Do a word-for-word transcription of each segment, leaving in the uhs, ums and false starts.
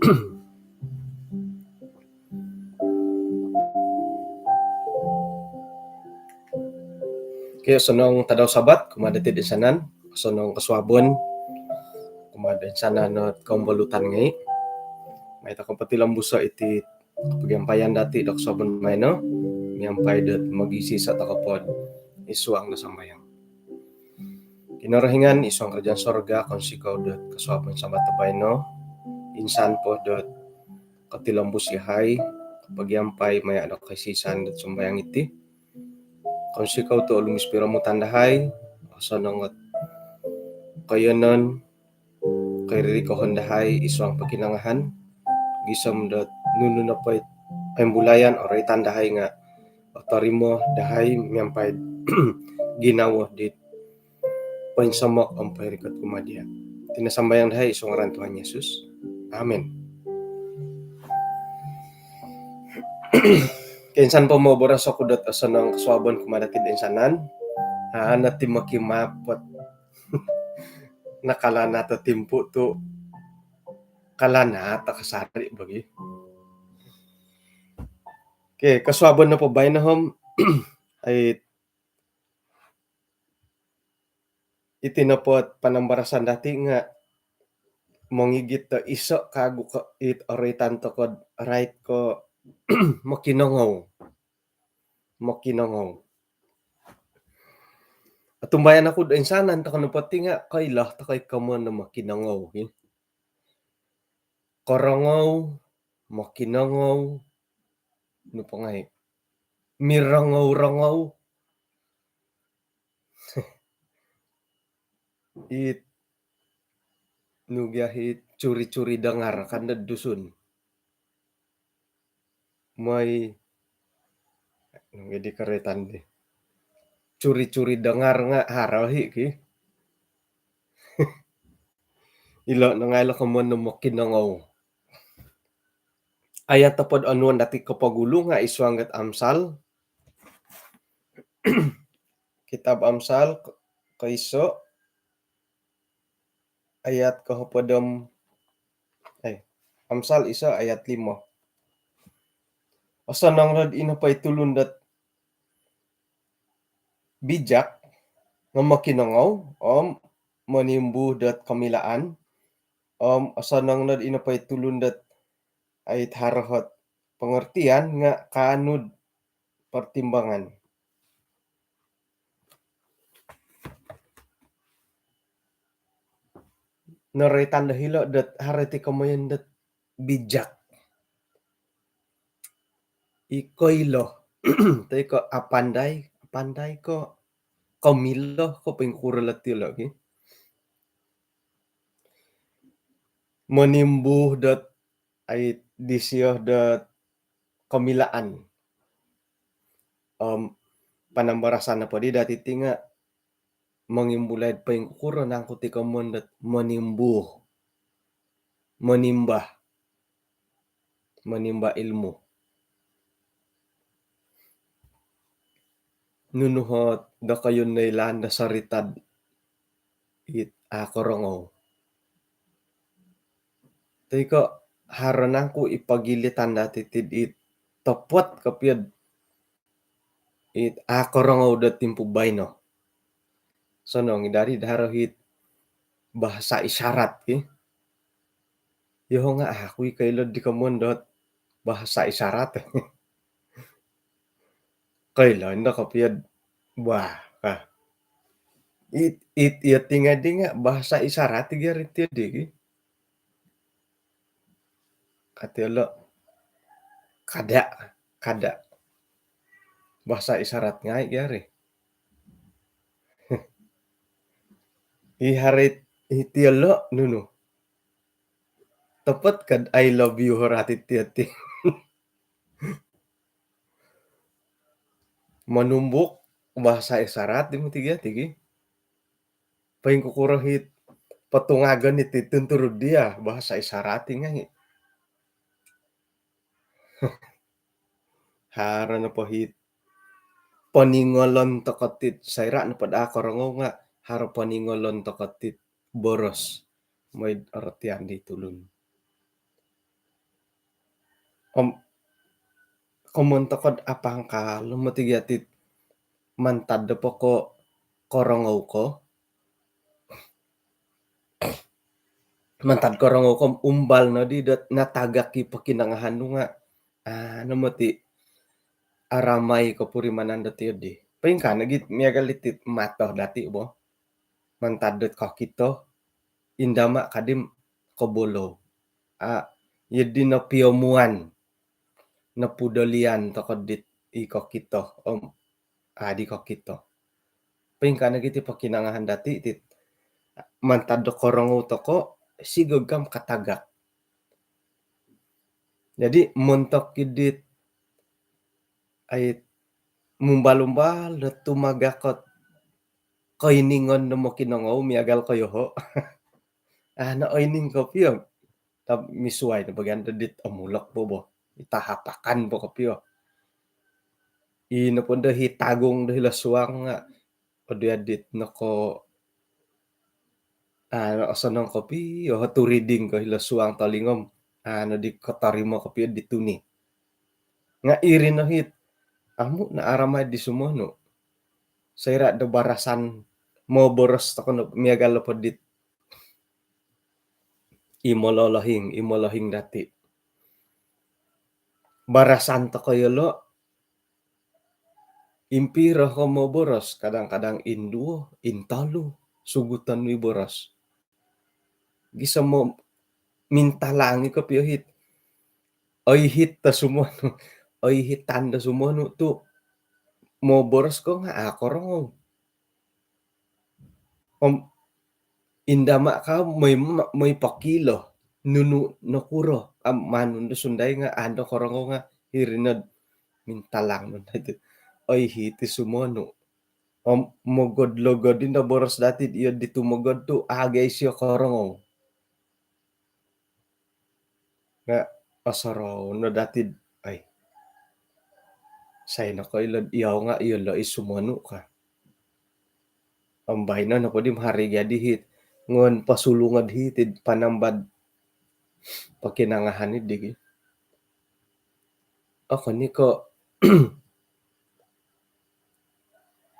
Okey, osonong tadau Sabat kumaa dati toinsanan, osonong kosuabon kumaa toinsanan ot kombolutan ngai. Mai tokou potilombuso iti kopogiampayan dati do kosuabon baino miampai dot mogiiso tokou po id suang do sambayang. Kinorohingan id suang kerajaan sorga, kounsikou dot kosuabon Sabat do baino, insan po dot kotilombus yahai kopogiampai maya do koiisan dot sambayang iti. Kounsikou tu olumis piromutan dahai, osonong ot koiyonon, koirikohon dahai id suang pokinongohan, gisom dot nunu nopo it poimbulayan, oroitan dahai nga otorimo dahai miampai ginawo dit poinsomok om poirikot kumaa dia. Iti no sambayang dahai id suang ngaran Tuhan Yesus. Amin. Okey, insan po moboros oku dot osonong kosuabon kumaa dati toinsanan. Aa, nati mokimaap ot nakalanat o timpu tu kalanat o kasari bagi. Okey, kosuabon nopo baino om, ai, iti nopo ot panambarasan dati nga mongigit do iso kagu ko it oroitan tokou do rait ko mokinongou. Mokinongou. Otumbayaan oku do toinsanan tokou nopo ti nga koilo tokou i komoyon do mokinongou, ki. Korongou, mokinongou, nu po ngai, mirongou-rongou. It, nu gia it curi-curi dengar kan do Dusun. Moi, nu gia di koroitan di. Curi-curi dengar nga haro i, ki. Ilo no ngai ilo komoyon do mokinongou. Ayat nopo do onuon dati kopogulu nga id suang dot Amsal. Kitab Amsal ko-, koiso, ayat kohopod om, eh, Amsal iso ayat limo. Osonong nodi nopo i tulun dot bijak nga mokinongou om monimbuh dot komilaan, om osonong nodi nopo i tulun dot ai haro ot pengertian nga kaanu do pertimbangan. Noroitan do hilo dot haro iti komoyon dot bijak. I koilo. Toi ko apandai, apandai ko komilo ko poingkuro lo tilo, ki. Monimbuh dot ai disio dot komilaan. Om panambarasan nopo di dati ti nga mongimbulai do poingkuro nangku ti komoyon dot monimbuh, monimbah, monimbah ilmu. Nunu ot dokoyu noilaan do sorita dit a korongou. Toi ko haro nangku i pogilitan dati ti dit topot kopio dit a korongou do timpu baino. Osonong i dati do haro it bahasa isyarat, ki. Yoho nga aku i koilo di komoyon dot bahasa isyarat. Koilo indo kopio do bah, ah. It, it, iyo ti ngai di nga bahasa isyarat i gia ri ti di, ki. Ka tilo, kada, kada. Bahasa isyarat ngai gia ri. I haro it, i tilo nunu. Topot kad I love you haro iti ti. Monumbuk bahasa isyarat di moti gia ti, ki. Poingkukuro it potungagon iti tunturu dia bahasa isyarat i ngai. Haro nopo it poningolon tokou ti, soira nopo do a korongou nga haro poningolon tokou ti boros moi do orotian di tulun. Om komon toko do apangkal moti gia ti mantad do poko korongou ko. Mantad korongou ko umbal nodi dot natagak i pokinongohan nu nga, ah, anu moti aramai kopurimanan dot iyo di. Poingkaa nogi miagal iti mato dati bo. Mantad dot kokito, indama kadi om kobolou. Ah, iyo di no piomuan, no pudolian toko dit i kokito om, ah, di kokito. Poingkaa nogi ti pokinongohan dati ti mantad do korongou toko, sigog om katagak. Jadi montok i dit ai mumbal-umbal do tumagak ot koiningon do mokinongou miagal ko yoho. Ah, no oining kopio. Tapi misuai no bagian do dit omulok bo bo. Itahapakan bo kopio. I nopo do hi tagung do hilo suang nga. Odi adit noko, ah, osonong kopio turiding ko hilo suang tolingo om, ah, no di kotorimo kopio di tuni. Nga iri no hit amu no aramai di sumonu. Soira do barasan moboros toko no miagal nopo dit i mololohing, i molohing dati. Barasan toko yolo, impiro ko moboros, kadang-kadang induo, intolu, suguton wi boros. Gisom mintalangi kopio hit. Oihit do sumonu, oihitan do sumonu tu moboros ko nga, ah, korongou. Om indama ka moi, moi pokilo nunu nokuro, om manu do sundai nga ando korongou nga hiri nod mintalang no dati. Oihiti sumonu. Om mogod-logod indo boros dati iyo di tumogod tu agai sio korongou. Nga osorou no dati, ai. Sai no ko ilo iyau nga iyolo i sumonu ka. Om baino nopo di mahari jadi hit ngon pasulungod hiti panambad pokinongohan i digi. Okon i ko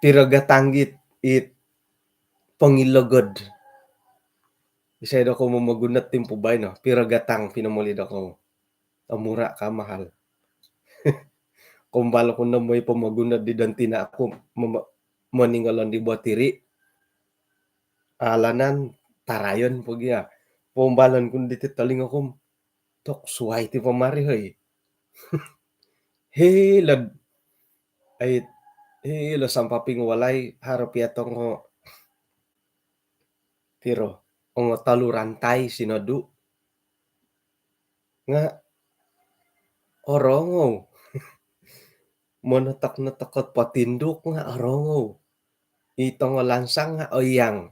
piro gatang it pongilogod. Isai do ko momogunot timpu baino, piro gatang pinomoli do ko. Omura ka mahal. Kombal ku no moi pomogunot di don tina ku moningolon di botiri. Alanan tarayon po gia. Pombalon ku diti tolingo ku. Tok suai ti pomari hoi. Hilod ai, hilo sampaping walai haro pia tongo piro ongo tolu rantai sinodu nga orongou. Monotok-notokot potinduk nga orongou. I tongo lansang nga oiang.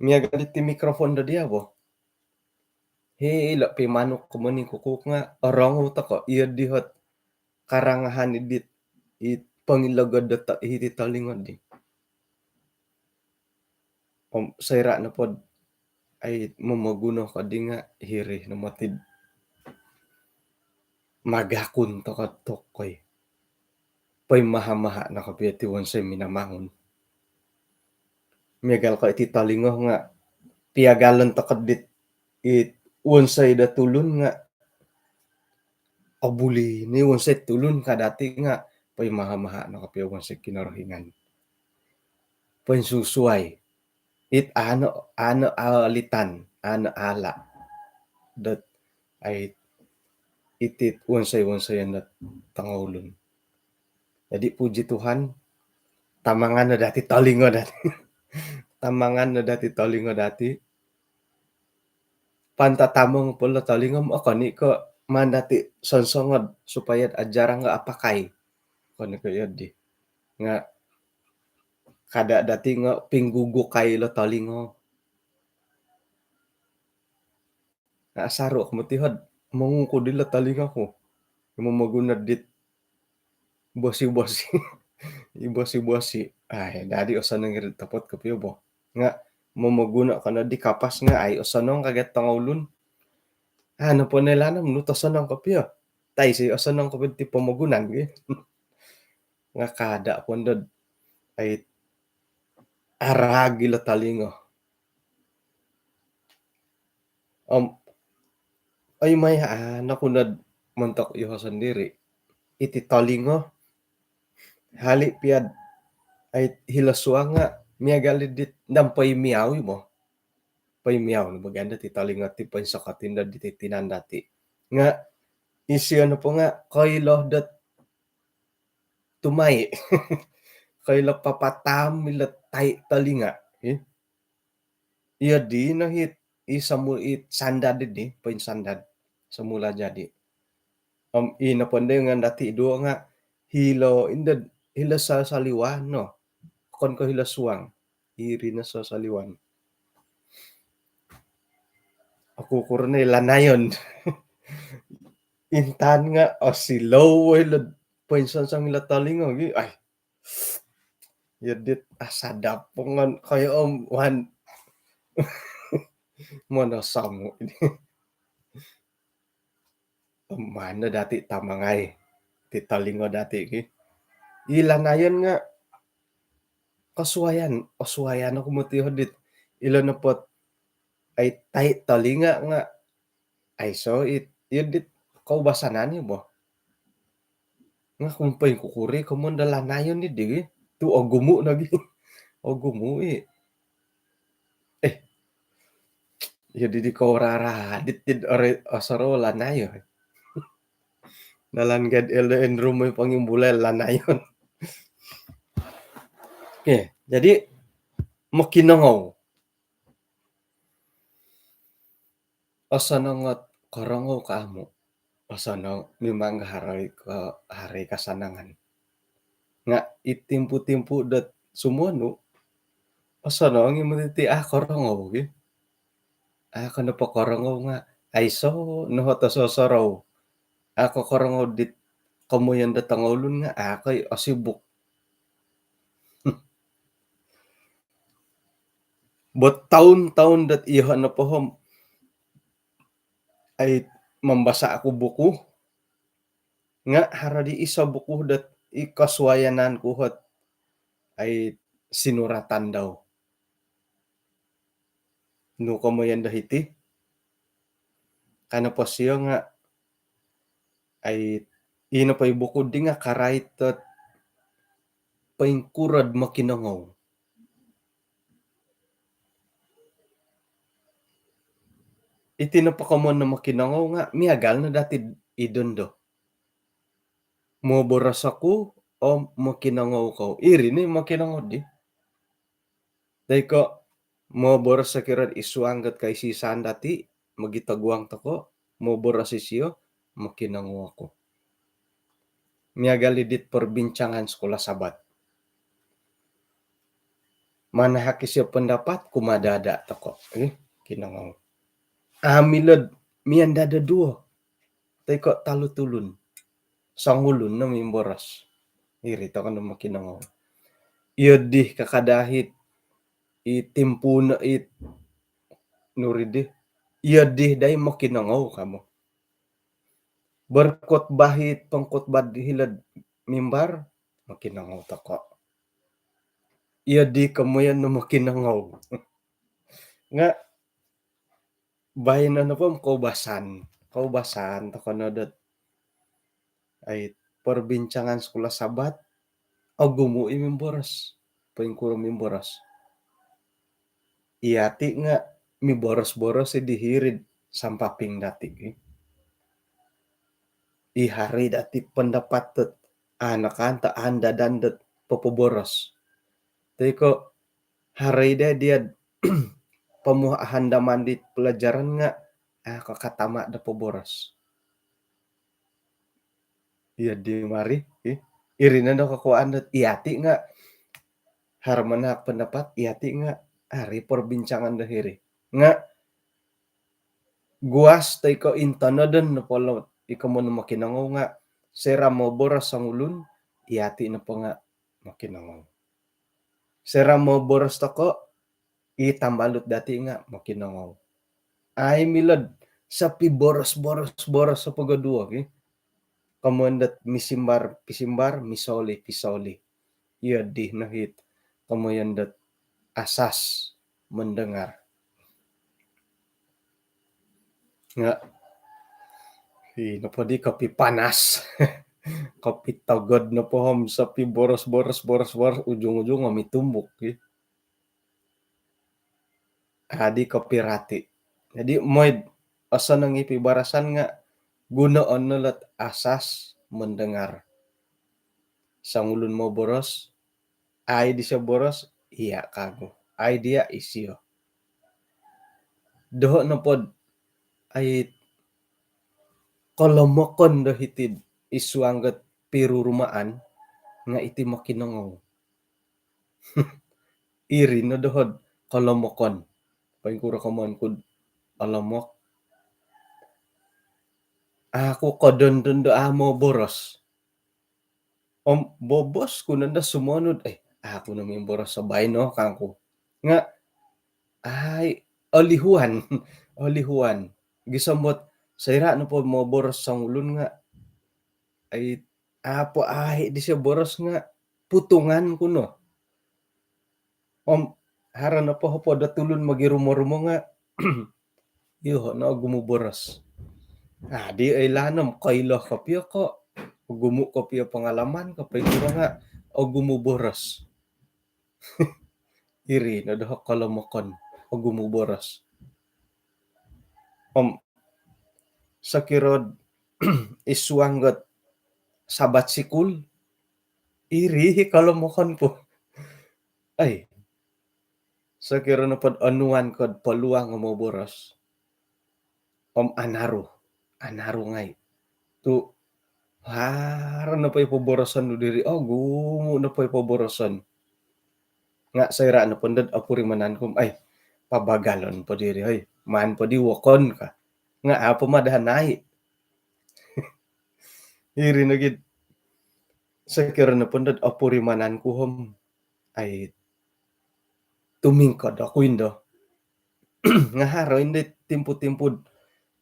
Miagal diti mikrofon do dia bo. Hilo pi manuk ko moningkukuk nga orongou toko iyo dihot karangahan idit i pongilogod do hiti tolingo di. Om soira nopo do ai momoguno ko di nga hiri no moti do magakun toko tokoi. Poimaha-maha no kopio ti wonsoi minamangun. Miagal ko iti tolingo nga piagalon toko dit i wonsoi do tulun nga obuli ni wonsoi tulun ka dati nga poimaha-maha no kopio wonsoi Kinorohingan. Poinsusuai. It ano, ano alitan, ano ala. Dot ai itit wonsoi-wonsoyon dot tongoulun. Jadi puji Tuhan, tamangan no dati tolingo dati. Tamangan no dati tolingo dati. Pantatamong po lo tolingo om okon i ko maan dati sonsongod supaya ajarang nga apakai. Okon i ko iyo di. Nga kada dati nga pinggugukai lo tolingo. Nga asaru ko moti hod mongungkud ilo tolingo ku. Momoguno dit bosi-bosi. I bosi-bosi. Ai, dadi osonong iri topot kopio bo. Nga momoguno ko no di kapas nga ai osonong kaget tongoulun. Anu po nelanom nu tosonong kopio. Tai si osonong kopio ti pomogunan gi. Nga kada' pondo ai aragi lo tolingo. Om ai mai anu ku nod montok iho sondiri. Iti tolingo hali piad ai hilo suang nga miagal dit ndam poi miau i mo. Poi miau no bagian do ti tolingo ti poi sokot indo di titinan dati. Nga isio nopo nga koilo dot tumai. Koilo papatam ilo tai tolinga. Iyo di no hit i samu i sandad di poin sandad semula jadi. Om i nopo nde ngan dati duo nga hilo indo hilo sasaliwan no. Kon ko hilo suang. Iri no sasaliwan. Aku kurun i lanayon. Intan nga osilou ilo poin sonsong ilo tolingo gi. Ai. Iyo dit asadap pongon koyo om wan mono samu ini. Mano dati tamangai ti tolingo dati ki. Ilo nayon nga kosuayan, osuayan aku moti hodit. Ilo nopot ai tai tolinga nga aiso it iyo dit koubasanan i bo. Nga kumpai kukuri komon dalan nayon i digi tu ogumu nogi. Ogumu i. Eh, iyo didi kou rara dit tid ore osoro lanayo. Dalan gad elo en rumoi pangimbulai lanayon. Oke, jadi mokinongou. Osonong ot korongou ka amu. Osonong mimang haroi ko haroi kasanangan. Nga i timpu-timpu dot sumonu osonong i mutiti a korongou gi. A kono po korongou nga aiso noho to sosorou. A ko korongou dit komoyon dot tongoulun nga a koi osibuk. Bertahun-tahun dot iho nopo hom ai mambasa aku buku nga haro di iso buku dot i kosuayanan ku hot ai sinuratan dau. Nu komoyon do hiti. Kana po sio nga ai ino po i buku di nga karait dot poingkurod mokinongou. Iti no pokomon no mokinongou nga miagal no dati idon do. Moboros oku om mokinongou kou. Iri ni mokinongou di. Dai ko moboros sokiro isuang got kaisisan dati mogitoguang toko moboros isio mokinongou oku. Miagal i dit perbincangan sekolah Sabat. Manahak isio pendapat kumadada toko. Eh, kinongou. Amilod mian dada duo. Toi ko talu tulun. Songulun no mimboros. Iri toko no mokinongou. Iyo dih kakadahit i timpu no i nuri dih. Iyo dih dai mokinongou kamu. Berkhotbah i pengkhotbah di hilod mimbar mokinongou toko. Iyo di komoyon no mokinongou. Nga baino nopo koubasan, koubasan toko no dot ai perbincangan sekolah Sabat ogumu i mimboros, poingkuro mimboros. Iyati nga miboros-boros i di hiri'd sampaping dati. I hari dati pendapat dot anakan ta andadan dot popoboros. Toi ko hari dia dia pemuh ahandaman di pelajaran nga ah kakatama do poboros. Iyo di mari, iri no do kakuaan dot iyati nga haro manahak pendapat, iyati nga hari perbincangan do hiri. Nga guas toi ko intonodon no polo i komoyon mokinongou nga soira moboros songulun, iyati nopo nga mokinongou. Soira moboros toko i tambalut dati nga mokinongou. Ai milod Sopiboros-boros-boros o pogoduo ki. Komoyon dot misimbar-pisimbar, misoli-pisoli. Iyo di no hit komoyon dot asas mendengar. Nga' ino po di kopipanas. Kopitogod nopo om sopiboros-boros-boros-boros, ujung-ujung om mitumbuk ki. Adi kopirati. Jadi moi'd osonong i pibarasan nga' gunoon no lot asas mendengar. Songulun moboros, ai disio boros, iya' kagu. Ai diya', isio. Doho' nopod ai kolomokon do hiti'd isuang got pirurumaan nga' iti mokinongou. Iri no doho'd kolomokon. Poingkuro komoyon ku'd olomok? Aku kodondon do amo boros. Om bobos ku nondo sumonud, eh, aku no mimboros o baino kangku. Nga' ai, olihuan, olihuan. Gisom dot soira' nopo moboros songulun nga' ai, apo ai disio boros nga' putungan ku no. Om haro nopo hopod o tulun mogirumo-rumo nga' iyoho' no ogumu boros. Adi oilaan om koilo kopio ko', ogumu kopio pengalaman ko', poingkuro nga' ogumu boros. Iri no doho' kolomokon, ogumu boros. Om sokiro'd isuang got Sabat sikul, iri i kolomokon po. Ai, sokiro nopod onuan ko'd poluang o moboros om anaru, anaru ngai'. Tu' haro nopo i poboroson nu diri, ogumu nopo i poboroson. Nga' soira' nopo ndo'd opurimanan ku om, ai, pabagalon po diri, oi, maan po di wokon ka. Nga' apo madahan ai. Iri nogi'd sokiro nopo ndo'd opurimanan ku om, ai, tumingkod oku indo. Nga' haro indo timpu-timpu'd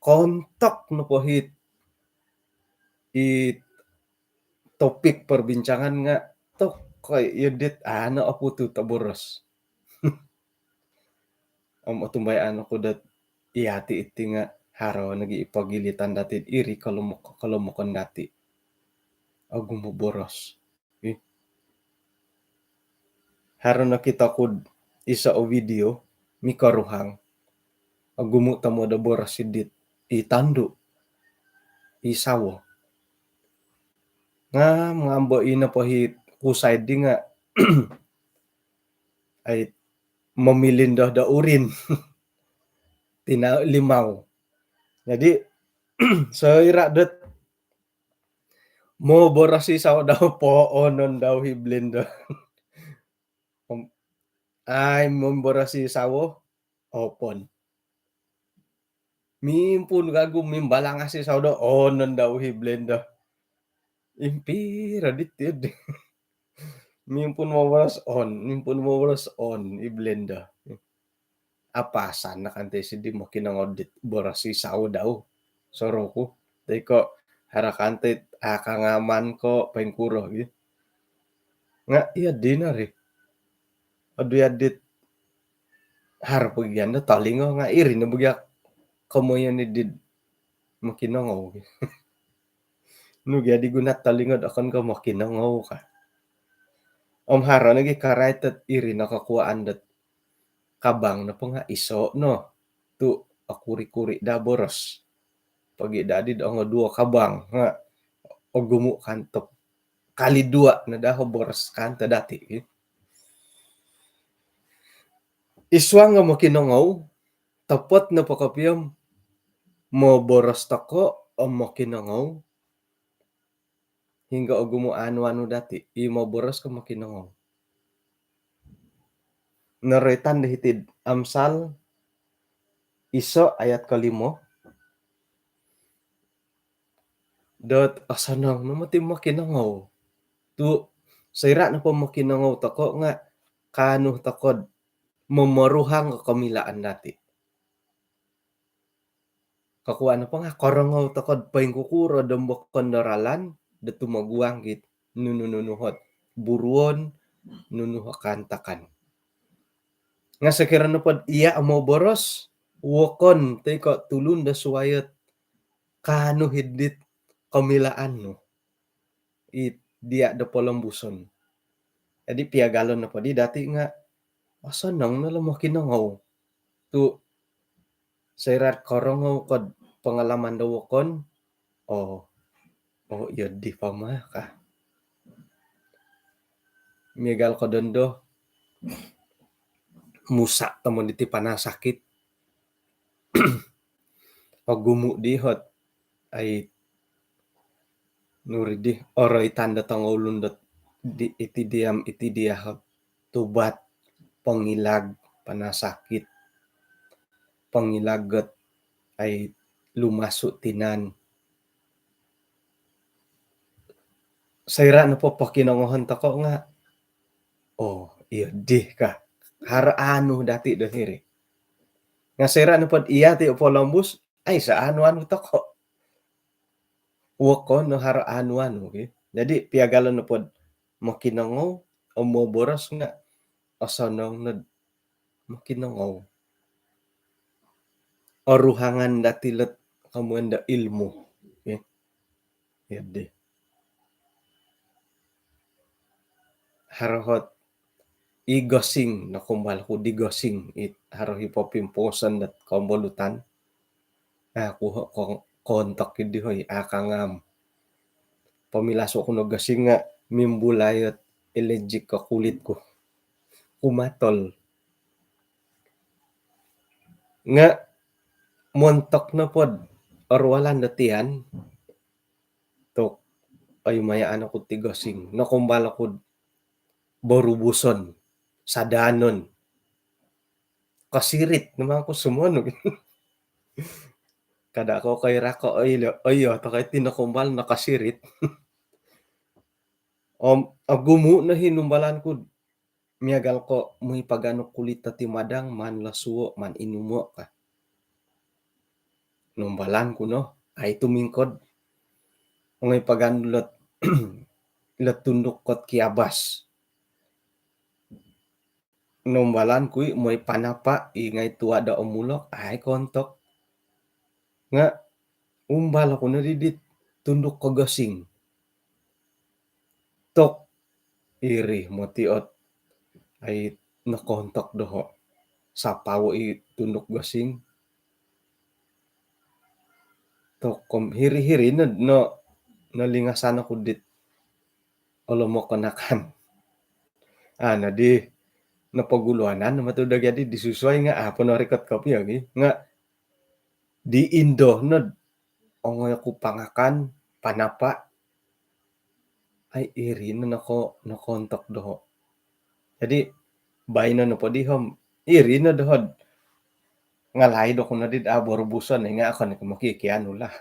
kontok nopo hit i topik perbincangan nga' tokoi iyo dit ano oputu toboros. Om otumbayaan oku dot iyati' iti nga' haro nogi i pogilitan dati'd iri kolomok-, kolomokon dati'. Ogumu boros. Ih. Haro nokito ku'd iso o video mikoruhang. Ogumu tomod o boros siddi i tondu', i sawo. Ngam-ngam bo ino po hi kusai di nga' ai momilindo do urin. Tina limau. Jadi soira' dot moboros i sawo dau, poonon dau hi blender. Ai, moboros i sawo, opon. Mimpuun kagu mimbalangas i sawo dau, onon dau hi blender. Impiro dit iyo di. Mimpuun moboros on, mimpuun moboros on i blender. Apasan nakan ti siddi mokinongou dit boros i sawo dau, soroku. Toi ko' haro kan ti akangaman ko' poingkuro gi. Nga' iyo dino ri. Odu iyo dit haro pogi gia do tolingo nga' iri no bogia komoyon i did mokinongou gi. Nu gia di guna tolingo do okon ko' mokinongou ka. Om haro nogi karait dot iri no kokuaan dot kabang nopo nga' iso no tu' okuri-kuri daa boros. Pogi daa di do ongo duo kabang nga' ogumu kan top kali dua no daa o boros kan to dati. Isuang o mokinongou, topot nopo kopio moboros toko' om mokinongou, hinggo ogumu anu-anu dati, i moboros ko' mokinongou. Noroitan do hiti'd Amsal iso ayat kolimo dot osonong no moti mokinongou. Tu' soira' nopo mokinongou toko' nga' kaanu toko'd momoruhang o komilaan dati. Kokuan nopo nga korongou tokou do poingkukuro do wokon do ralan do tumoguang it nunu-nunu ot buruon, nunu ot kaantakan. Nga sokiro nopo do iya moboros, wokon toi ko tulun do suai ot kaanu id dit komilaan nu it dia do polombuson. Jadi piagalon nopo di dati nga osonong no lo mokinongou. Tu soira do korongou ko do pengalaman do wokon, oh, oh, iyo di pama ka. Miagal ko dondo, musa tomod iti panasakit. Ogumu di ot, ai, nuri di, oroitan do tongoulun dot di, iti diam, iti dia ot tubat, pongilag, panasakit, pongilag ot, ai, lumasu tinan. Soira nopo pokinongohon tokou nga, oh, iyo di ka. Haro anu dati do hiri. Nga soira nopo do iya ti polombus, ai, sa anu-anu tokou. Wokon no haro anu-anu, oke. Jadi piagalon nopo do mokinongou om moboros nga osonong no do mokinongou. Oruhangan dati lo do komoyon do ilmu, oke. Iyo di. Haro ot i gosing, nokombal ku di gosing, it haro i popimposon dot kombolutan. Aku ho ko-, kontok di hoi, akangam. Pomilas oku no gosing nga mimbulai ot allergic ko kulit ku. Kumatol. Nga montok nopo do orualan do tian, tu oi, mayaan oku ti gosing. Nokombal oku do borubuson, sadanon. Kasirit no mangku sumonu. Kada ko koira ko, oi, lo, oi, iyo, tokou ti nokombal no kasirit. Om ogumu no i numbalan ku do miagal ko moi paganu kulit dati madang, maan losuo, maan inumo ka. Numbalan ku no, ai, tumingkod. Ongoi paganu lo do, lo do tunduk ko do kiabas. Numbalan ku i moi panapa, i ngai tua do omulok, ai, kontok. Nga umbal oku no di dit tunduk ko gosing. Tok, iri moti ot, ai, nokontok doho. Sapau i tunduk gosing. Tok, kom hiri-hiri no, no, nolingasan oku dit olomok o nakan. Ah, nadi, nopoguluanan matu do jadi disusuai nga, ah, ponorikot kopio gi. Nga di indo no do ongoi oku pangakan, panapa, ai, iri no noko-, nokontok doho. Jadi baino nopo di om, iri no doho do ngalaid oku no di do, ah, borubuson, nga okon ko mokikianu lah.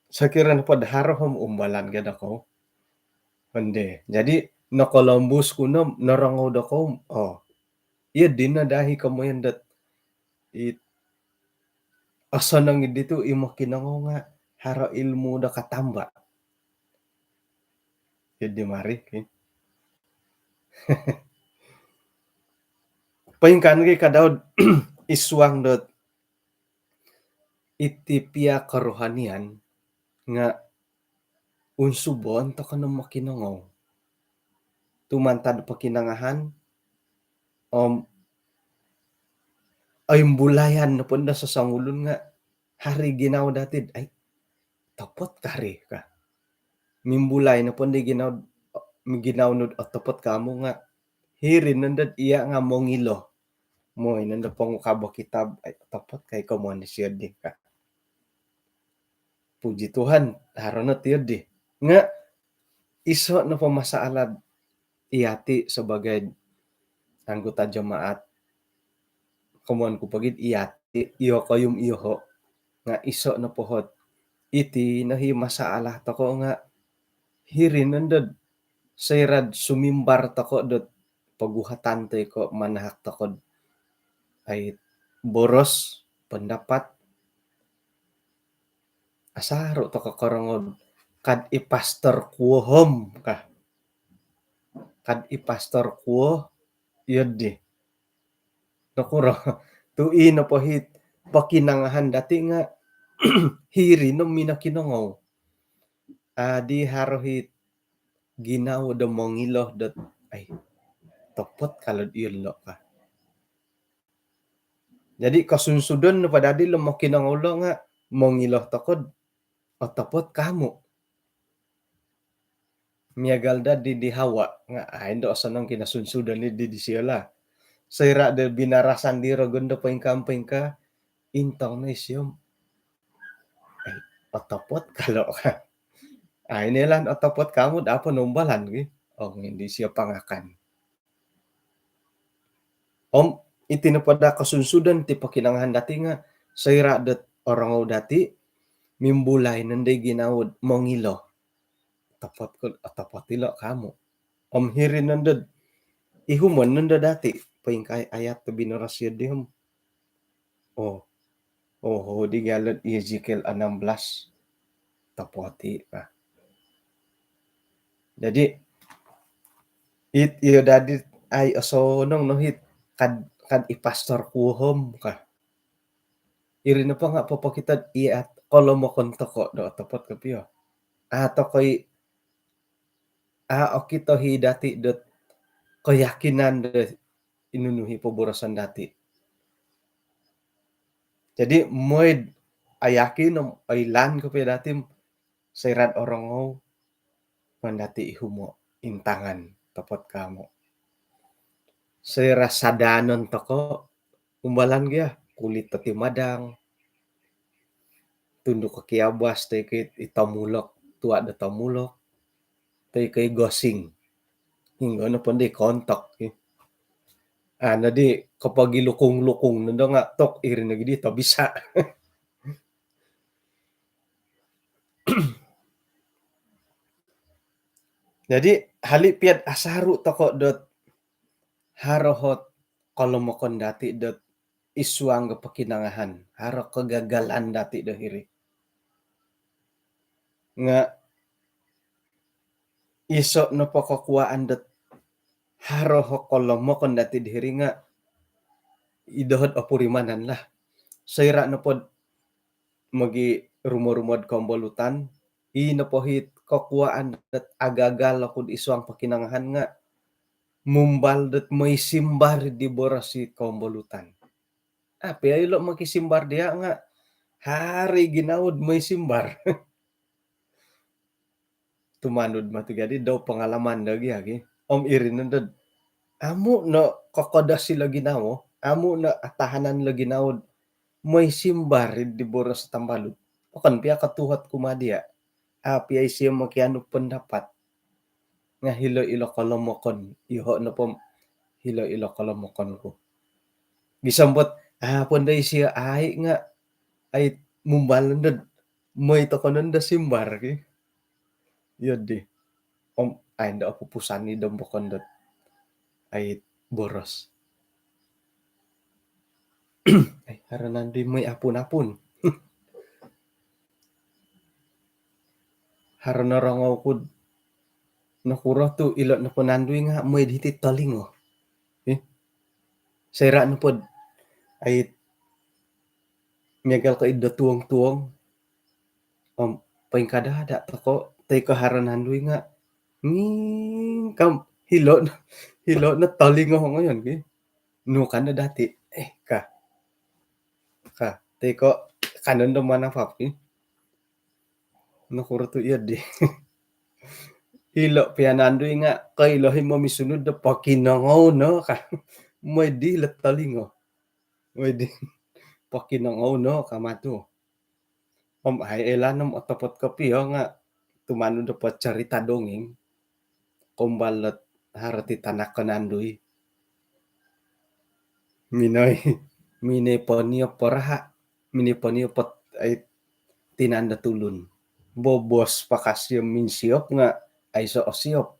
Sokiro nopo do haro om umbalan gia dokou. Onde. Jadi nokolombus ku no, norongou dokou, oh, iyo dino daa i komoyon dot it osonong i ditu i mokinongou nga haro ilmu do katamba. Iyo di mari, ki. Poingkaa nogi ka Daud id suang dot iti pia kerohanian nga unsubon tokou no mokinongou. Tu mantad pokinongohan, om, ai, imbulayan nopo do sosongulun nga haro i ginawo dati do, ai, otopot kari ka. Mimbulai nopo di ginawo, ginawo nu do otopot ka amu nga hiri nondo do iya nga mongilo. Moi nondo pongukabo kitab, ai, otopot kai komoyon disio di ka. Puji Tuhan, haro no ti iyo di. Nga iso nopo masalah iyati sebagai anggota jemaat, komoyon ku pogi do iyati, iyokoyu om iyoho, nga iso nopo ot iti no i masalah tokou nga hiri nondo do soira do sumimbar tokou dot poguhatan toi ko manahak tokou do, ai, boros, pendapat, Asaru toko korongou kad i pastor kuo om ka. Kad i pastor kuo, iyo di. Nokuro tu i nopo hiti pokinongohon dati nga hiri no minokinongou. Adi haro hiti ginawo do mongilo dot ai topot kalau ilo ka. Jadi kosunsudon nopo dadi lo mokinongou lo nga mongilo toko do otopot kamu. Miagal dadi di Hawa nga ai ndo osonong kinosunsudon di disio lah. Soira do binarasan diro gondo poingkaa-poingkaa, intong no isio om ai otopot kalau ka. Ai noilaan otopot kamu do apo noumbalan ki. Ong indi isio pangakan. Om iti nopo da kosunsudon ti pokinongohon dati nga soira dot orongou dati mimbulai nondo i ginawo do mongilo. Otopot ko, otopot ilo kamu. Om hiri nondo do ihumon nondo dati poingkaa ayat do binoros iyo di om. Oh. Oh, di gia lo Ezekiel enam belas. Topot i ka. Jadi it iyo dadi ai osonong no hiti kad, kad i pastor kuo om ka. Iri nopo nga popokito do iya kolomokon toko do otopot kopio. A toko i a okito i dati dot keyakinan do i nunu i poboroson dati. Jadi mooi do ayakin om oilaan kopio dati soira do orongou, maan dati ihumo, intangan, topot kamu. Soira sadanon toko, umbalan gia, kulit dati madang, tunduk ko kiabas, toi ko i tomulok, tua do tomulok, toi ko i gosing. Hinggo nopo ndo i kontok ki. Ano di kopogilukung-lukung nondo nga tok iri nogi di tobisa. Jadi hali pia do asaru toko dot haro ot kolomokon dati dot id suang do pokinongohon, haro kegagalan dati do hiri. Nga iso nopo kokuaan dot haro o kolomokon dati do hiri nga i doho do opurimanan lah. Soira nopo do mogirumo-rumo do kombolutan, i nopo hiti kokuaan dot agagal oku id suang pokinongohon nga mumbal dot mooi simbar di boros i kombolutan. Api ai ilo mokisimbar dia nga haro i ginawo do mooi simbar. Tumanud moti gia di do pengalaman do gia ki. Om iri nondo do amu no kokodos ilo ginawo, amu no atahanan ilo ginawo do mooi simbar di boros tambalut. Okon pia kotuhot kumaa dia. Api ai isio mokianu pendapat. Nga hilo ilo kolomokon, iyoho nopo om hilo ilo kolomokon ku. Gisom po do apo ndo isio ai nga ai mumbal nondo do mooi toko nondo simbar ki. Iyo di. Om ai ndo opupusan i dombokon dot ai boros. Ai, haro nandui mooi apun-apun. Haro norongou ku do nokuro tu ilo nopo nandui nga mooi do hiti tolingo. Eh? Soira nopo do ai miagal ko id do tuong-tuong. Om poingkada-ada toko toi ko haro nandui nga ngingkam hilo, hilo no tolingo ngoyon ki. Nu kando dati, eh, ka. Ka, toi ko kando ndo manafap ki. Nokuro tu iyo di. Hilo pia nandui nga koilo i momisunud do pokinongou no ka. Mooi di hilo tolingo. Mooi di pokinongou no ka matu. Om ai oilaan om otopot kopio nga tumanud do po cerita dongeng. Kombal dot haro ti tanak ko nandui. Minoi, minoi poniop po raha, minoi poniop po ai tinan do tulun. Bobos pakasio minsiop nga aiso osiop.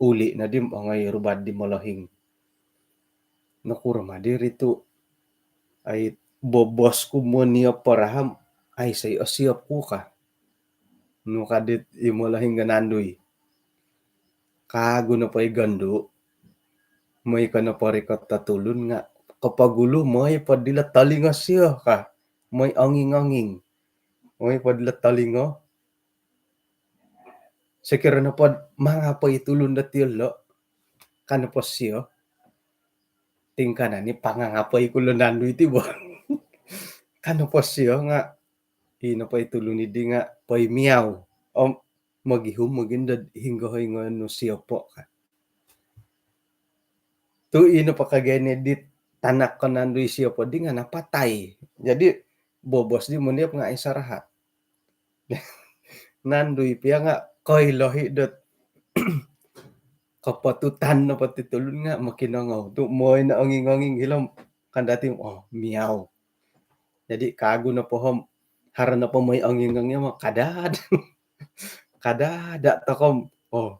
Uli nodi om ongoi ruba di molohing. Nokuro ma diri tu ai bobos ku moniop po raha om Aiso i osiop ku ka. Nu ka dit i molohing do nandui. Kagu nopo i gandu, moi ko nopo rikot do tulun nga kopogulu moi po dilo tolingo sio ka. Moi onging-onging. Moi po dilo tolingo. Sokiro nopo mangapoi tulun do tiolo, ka nopo sio, tingkanan ni pangangapoi ku lo nandui ti bo. Ka nopo sio nga i nopo i tulun idi nga poi miau. Om mogihum mogindo hinggo-hinggo nu siopo ka. Tu i nopo kagene dit tanak ko nandui siopo di nga napatai. Jadi bobos di moniop nga isarahat. Nandui pia nga koilo i dot kopotutan nopo ti tulun nga mokinongou. Tu moi no onging-onging hilo om kan dati, oh, miau. Jadi kagu nopo om haro nopo moi onging-onging om kadad. Kadada tokou om, oh,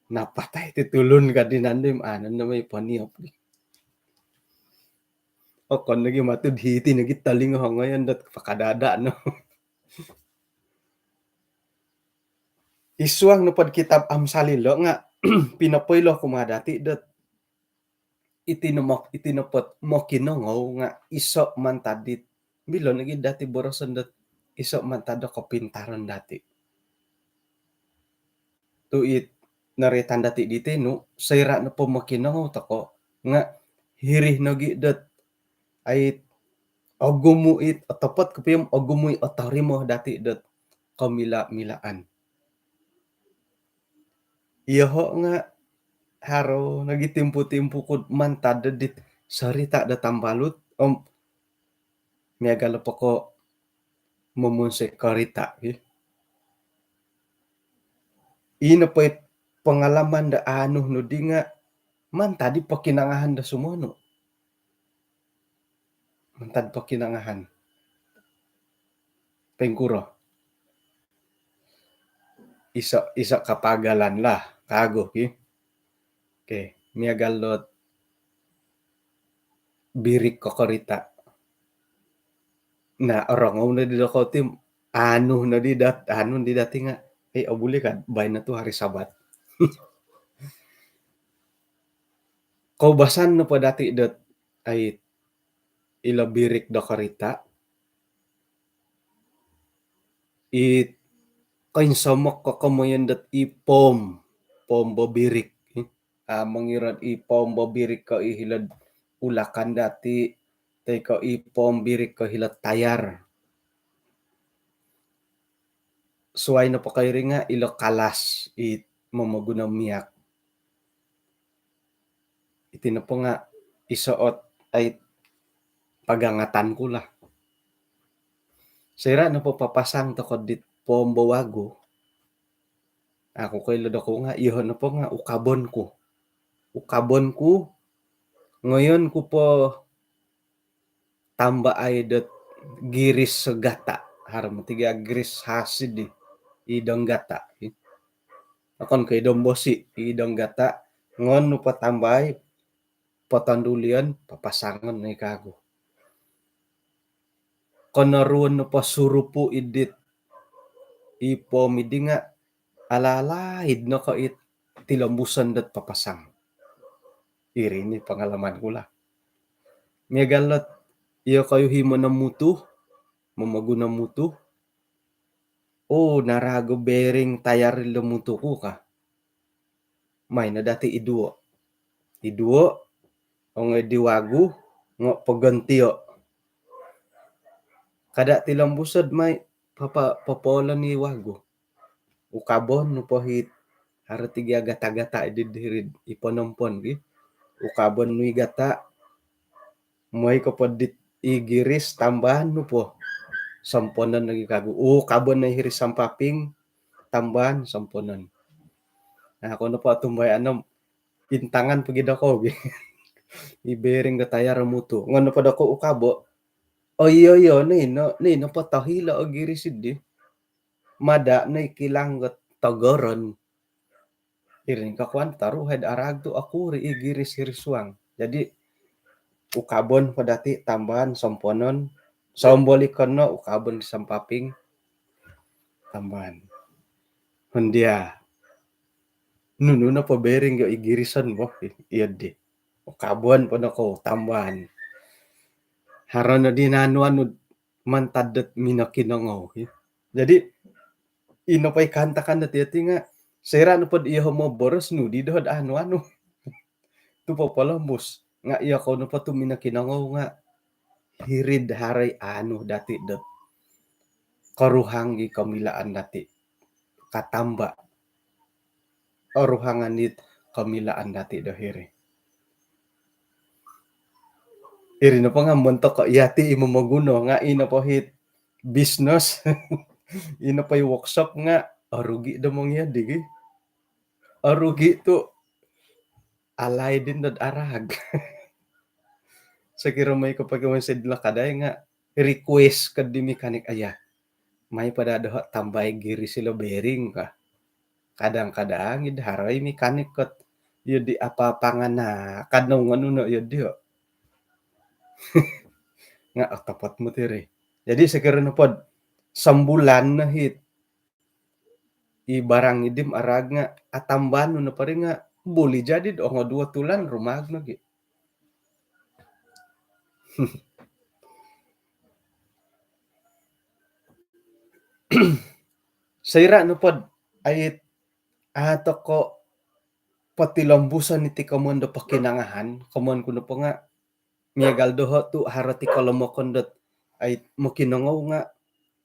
napatai ti tulun ka di nandui om, anu no moi poniop. Okon nogi matud hiti nogi tolingo ngoyon dot pakadada no. Id suang nopo do kitab Amsal ilo nga pinopoilo kumaa dati dot iti no mok-, iti nopo mokinongou nga iso mantad dit, milo nogi dati boroson dot iso mantad do kopintaran dati. Tu it noroitan dati di tinu, soira nopo mokinongou tokou nga hiri nogi dot ai ogumu it otopot kopio om ogumu i otorimo dati dot komila-milaan. Iyoho nga haro nogi timpu-timpu ku mantad do dit sorita do tambalut om miagal nopo ko momonsoi korita, ki. I nopo i pengalaman do anu nu di nga mantad di pokinongohon do sumonu. Mantad pokinongohon. Poingkuro? Iso, iso kapagalan lah, kagu, ki. Okey, miagal dot birik ko korita. Nah, orongou no di dokou ti, anu no di dat-, anu di dati nga, eh, oh, buli ka, baino tu hari Sabat. Koubasan nopo dati dot, ai, ilo birik do korita, i koinsomok ko komoyon dot i pom, pom bobirik. Ah, mongirad i pom bobirik ko i hilo'd ulakan dati, toi ko i pom birik ko hilo'd tayar. Suai nopo ko iri nga ilo kalas i momoguno miak. Iti nopo nga iso ot ai pagangatan ku lah. Soira nopo papasang tokou dit pom bowagu, aku koilo dokou nga, iyoho nopo nga ukabon ku. Ukabon ku, ngoyon ku po tambaai dot giris gata. Haro moti gia giris hasid di, i dong gata. Okon ko i dong bosi, i dong gata. Ngoyon nu po tambaai, potondulion, papasangon no i kagu. Konoruon nu po surupu idit i pom idi nga ala-alaid no ko it tilombuson dot papasang. Iri ni pengalaman ku lah. Miagal dot iyokoyu i monomutu, momoguno mutu. Oh, narago bearing tayar ilo mutu ku ka. Mai no dati iduo. Iduo, ongoi di wagu, ngo pogantio. Kada tilombuso do mai papa-, popoolon i wagu. Ukabon nu po it, haro ti gia gata-gata di diri i ponompon gi. Ukabon nu i gata, moi ko po dit i giris, tambaan nu po. Somponon lagi kagu. Ukabon nu i hiri sampaping, tambaan, somponon. Nah, kono po tumbai anom, intangan pogi dokou gi. I bearing do tayar mutu. Ngono po dokou ukabo. Oh, iyo, iyo, ni no, ni no po tohilo o giris di. Mada no i kilang ko togoron. Iri ni kakuan taruhai do araag tu okuri i giris hiri suang. Jadi, ukabon po dati, tambaan, somponon, Somboli kono ukabon di sampaping tamban. Hondia. Nunu nopo bearing yo i girisan bo. Iyo di. Ukabon po no ko tamban. Haro no di nanu-anu mantad dot minokinongou. Jadi, ino po i kaantakan dot iyo ti nga, soira nopo do iyo moboros nu di dohod anu-anu. Tu popolombus. Nga iyo kou nopo tu minokinongou nga hiri'd haro i anu dati dot koruhang i komilaan dati. Katamba. Oruhangan it komilaan dati do hiri. Iri nopo nga montok ko iyo ti i momoguno nga ino po hit bisnes. Ino po i workshop nga orugi do mongiyo digi. Orugi tu alai din dot arag. Sokiro moi ko pakai website lah kadai nga request ko di mekanik aya. Mai pada doho tambai giri silo bearing ka. Kadang-kadang id harai mekanik kot iyo di apa pangana kadang nganu no iyo dio. Nga otopot mutiri. Jadi sokiro nopod sambulan no hit i barang idim arag nga atamban nu napari nga buli jadi do ongo duo tulan rumag nogi. Soira nopod ait atoko potilombuson iti komon do pokinongohon, komon ku nopo nga miagal doho tu haro ti kolomokon dot ait mokinongou nga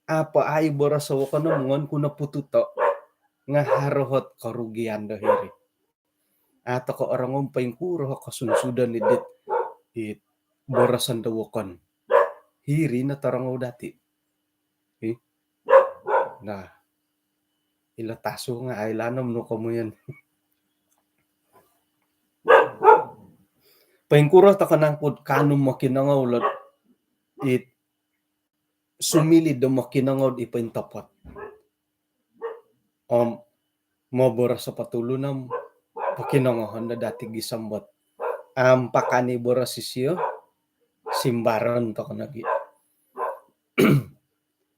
apa ai boros wokon om ngon ku no pututo nga haro hot korugian do hiri. Atoko orongou poingkuro ho kosunsudon idit it boroson do wokon. Hiri no torongou dati. Ih. Nah. Ilo tasu nga ailanom no komuyon. Poingkuro toko nangkud kanum mokinongou lot it sumilid do mokinongou di pointopot. Om moboros o potulun om pokinongohon do dati gisombot. Ampakan i boros isio simbaron toko nogi.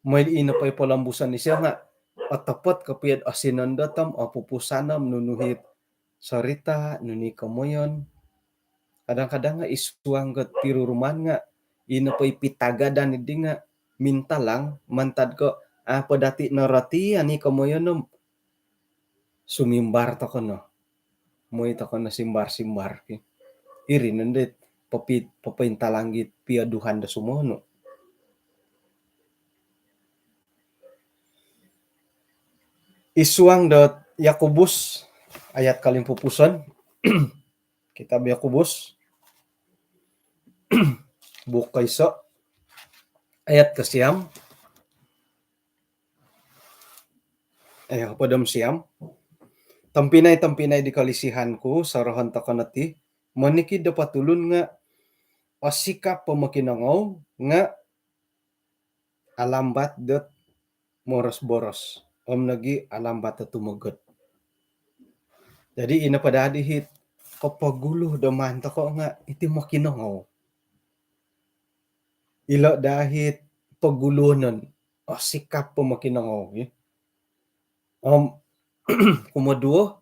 Moi ino po i polombuson isio nga otopot kopio do osinon dot om opupusan om nunu hit sorita nunu i komoyon. Kadang-kadang nga isuang ko tiruruman nga ino po i pitagadan idi nga mintalang mantad ko apa dati noroti ani komoyon om sumimbar toko no. Moi toko no simbar-simbar ki. Iri nondo it popi popointalang it pioduhan do sumono. Isuang dot Yakobus ayat kolimpupuson. Kitab Yakobus buuk koiso ayat kosiam. Eh, apa dom siam? Tompinai-tompinai di kolisihan ku, sorohon toko noti, monikid do potulun nga osikap po mokinongou nga alambat dot moros-boros om nogi alambat dot tumogod. Jadi ino po daa dihit kopogulu do maan toko nga iti mokinongou. Ilo dahit poguluonon osikap po mokinongou. Om kumoduo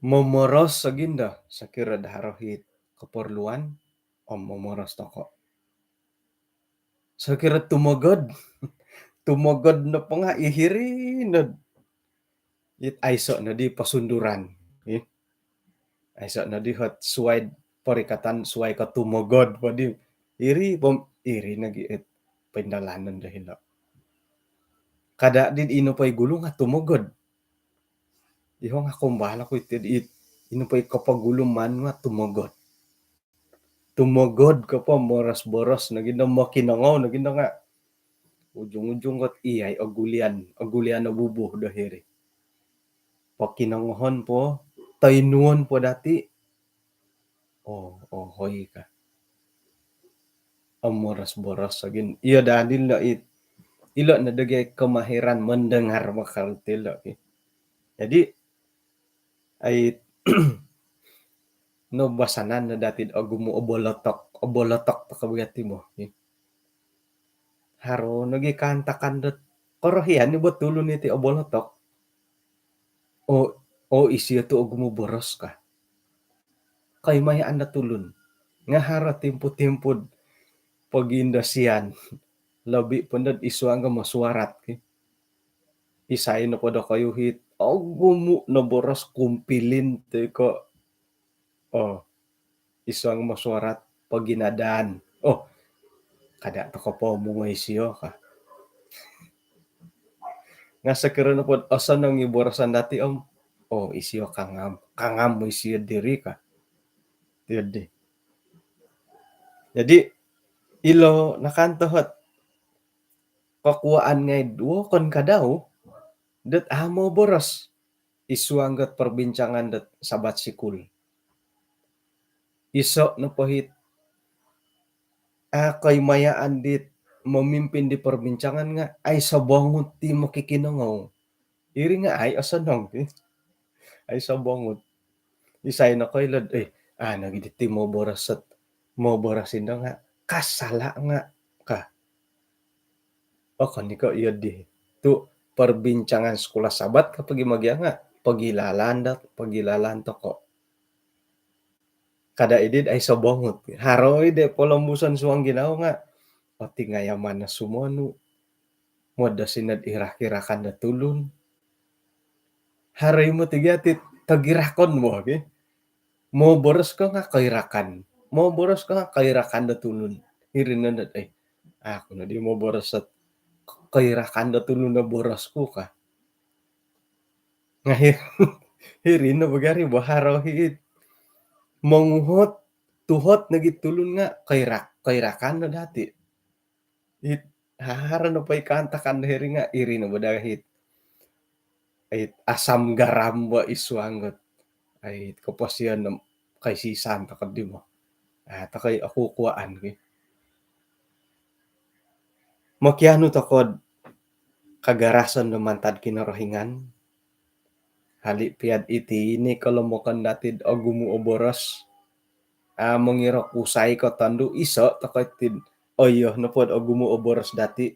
momoros sogindo sokiro do haro hit keperluan om momoros toko. Sokiro tumogod, tumogod nopo nga ihiri nod it aiso nodi posunduran. Ih. Aiso nodi hot suai porikatan suai ko tumogod podi. Iri pom iri nogi it pindalanon do hilo. Kada di ino po i gulu nga tumogod. Iho nga kombal aku iti di it ino po i kopogulu maan nga tumogod. Tumogod ko po moros-boros nogi no mokinongou nogi no nga ujung-ujung kot iyai ogulian ogulian obubuh do hiri. Pokinongohon po toinuon po dati. Oh, oh, hoi ka. Om moros-boros lagi. Iyo daa dilo it ilo no dogi kemahiran mendengar bakal tilo ki. Jadi ai no basanan no dati ogumu obolotok obolotok toko bogati mo ki. Haro nogi kaantakan dot korohian ni bo tulun iti obolotok. O, o isio tu ogumu boros ka. Koimayaan do tulun. Nga haro timpu-timpu pogindosian. Lobi pun dot isuang ga mesyuarat ki. Isai nopo dokoyu it ogumu no boros kumpilin toi ko, oh, isuang mesyuarat poginadaan. Oh, kada toko po mungoi isio ka. Nga sokiro nopo osonong i boroson dati om, oh, isio kangam, kangam isio diri ka. Tiodi. Jadi, ilo nakantohot kokuaan ngai duo kon kadau dot amo boros isuang got perbincangan dot Sabat sikul. Iso nopo it, ah, koimayaan dit memimpin di perbincangan nga aiso bongut ti mokikinongou. Iri nga ai osonong ti. Aiso bongut. Isai nokoilo dot, eh, ah, nogi diti moboros ot, moboros indo nga kasala nga ka. Oh, kon iko iyo di. Tu perbincangan sekolah Sabat ka pogi mogia nga pogilalan dot, pogilalan toko. Kada idi dot aiso bongut. Haro i de polombuson suang ginawo nga, oh, tingaya mana sumonu. Modosi nod irak-irakan do tulun. Haro i mo tiga ti togirakon mo ki. Moboros ko nga koirakan. Moboros ko nga koirakan do tulun. Iri no dot, eh, aku nodi moboros ot koirakan do tulun do boros ku ka. Nga hiri no bo gari bo haro it monguhot, tuhot nogi tulun nga koirak, koirakan no dati. It haro nopo i kaantakan do hiri nga iri no bo daa it, it asam garam bo isuang got, it koposion no kaisisan toko di mo. Ah, toko i oku kuaan ki. Mokianu toko do kagarasan do mantad Kinorohingan. Hali pia dot iti ini kolomokon dati dot ogumu o boros. Ah, mongiro kusai ko tondu iso toko ti dot, oh iyo, nopo dot ogumu o boros dati.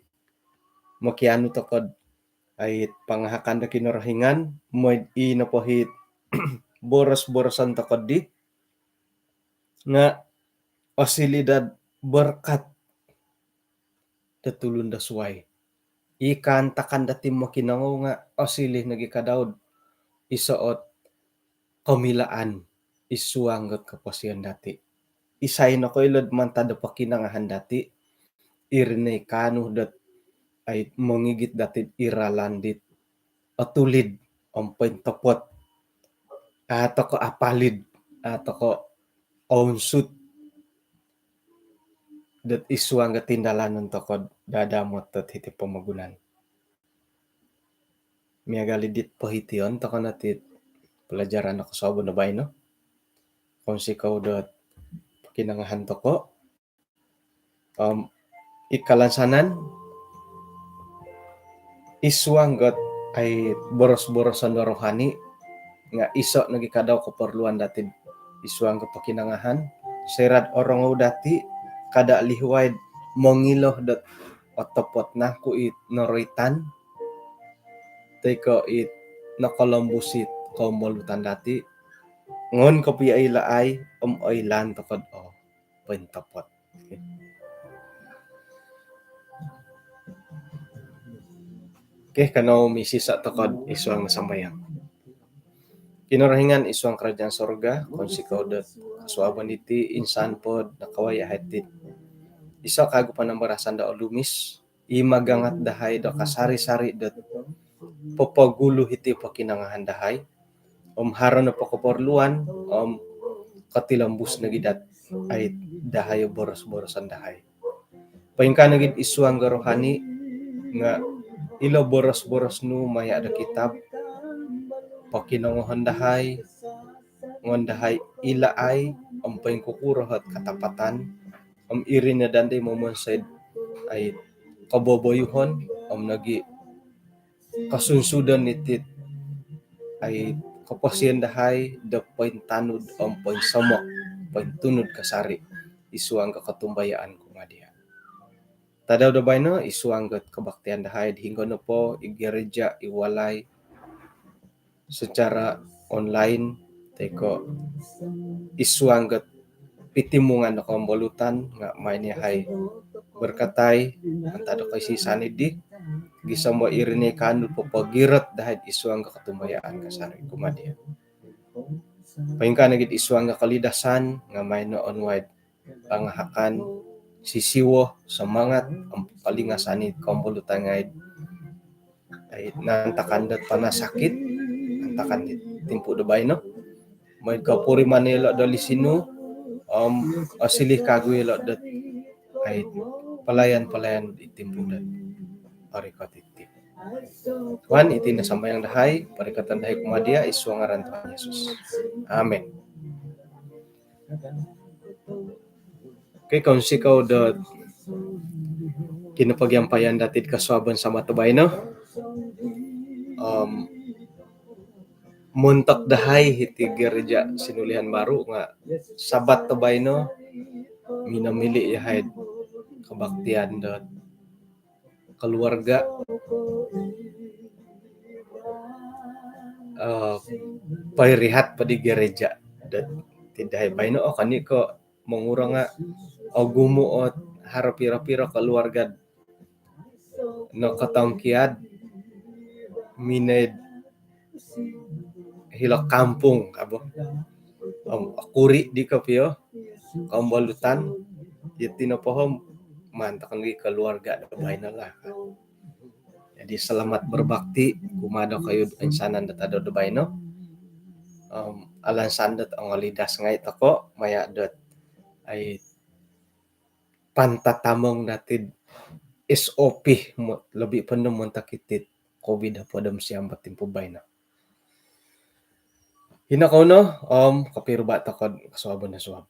Mokianu toko do ai pangahakan do Kinorohingan, moi i nopo it boros-boroson toko di nga osiliu dot berkat do tulun do suai. I kaantakan dati mokinongou nga osiliu nogi kadau do iso ot komilaan isuang got koposion dati. Isai nokoilo do mantad do pokinongohon dati, iri no i kaanu dot ai mongigit dati iralan dit otulid om pointopot. Ah, toko apalid, ah, toko ounsut dot isuang got tindalanon toko dadamot dot hiti pomogunan. Miagal i dit pohition toko no ti pelajaran do kosuabon do baino. Kounsikou dot pokinongohon toko. Om i kalansanan, isuang got ai boros-boroson do rohani nga iso nogi kadau keperluan dati isuang got pokinongohon. Soira dot orongou dati, kada lihuai do mongilo dot otopot nangku it noroitan toi ko it nokolombus it kombolutan dati. Ngon kopio ilaai om oilaan toko do, oh, pointopot. Okey, kanou misisa toko id suang sambayang. Kinorohingan id suang kerajaan sorga, kounsikou dot kosuabon diti insan po do nakawaya hiti. Iso kagu panambarasan do olumis, i magangat dahai do kasari-sari dot popogulu hiti pokinongohon dahai. Om haro nopo keperluan, om kotilombus nogi dot ai dahai boros-boroson dahai. Poingkaa nogi id suang do rohani, nga ilo boros-boros nu maya do kitab, pokinongohon dahai, ngon dahai ilaai, om poingkukuro ot katapatan, om iri no dandi momonsoi do ai koboboyuhon, om nogi kosunsudon iti ai koposion dahai do pointanud om poinsomok, pointunud kasari id suang do kotumbayaan ku nga dia. tadau do baino id suang dot kebaktian dahai hinggo nopo id gereja, id walai, secara online toi ko id suang dot pitimungan do kombolutan nga maai no yahai berkatai mantad do koisi-isaan dii gisom do iri no i kaanu popogirot dahai id suang do kotumbayaan kasari kumaa dia. Poingkaa nogi id suang do kolidasan nga maai no onuai pangahakan, sisiwo, semangat om kolingasan i kombolutan ngai naantakan dot panas sakit, naantakan di timpu do baino. Maai kopuriman ilo do lisinu om osiliu kagu ilo dot ai pelayan-pelayan di timpu dot orikot iti. Tuhan, iti no sambayang dahai, porikoton dahai kumaa dia id suang ngaran Tuhan Yesus. Amin. Okey, kounsikou do kinopogiampayan dati id kosuabon Sabat do baino. Om montok dahai hiti gereja Sinulihan Baru nga Sabat do baino minomili yahai kebaktian do keluarga, eh, poirihat po di gereja dot id dahai baino. Okon i ko mongurang nga ogumu o haro piro-piro keluarga nokotongkiad minoi hilo kampung kabo. Om okuri di kopio kombolutan, iti nopo om maan tokou nogi keluarga do baino lah. Jadi selamat berbakti kumaa dokoyu oinsanan do tadau do baino. Om alansan dot ongolidas ngai tokou maya dot ai pantatamong dati id S O P mo-, lobi po no montok iti COVID hopod om siam po timpu baino. Ino kou no om kopiruba tokou kosuabon do suab.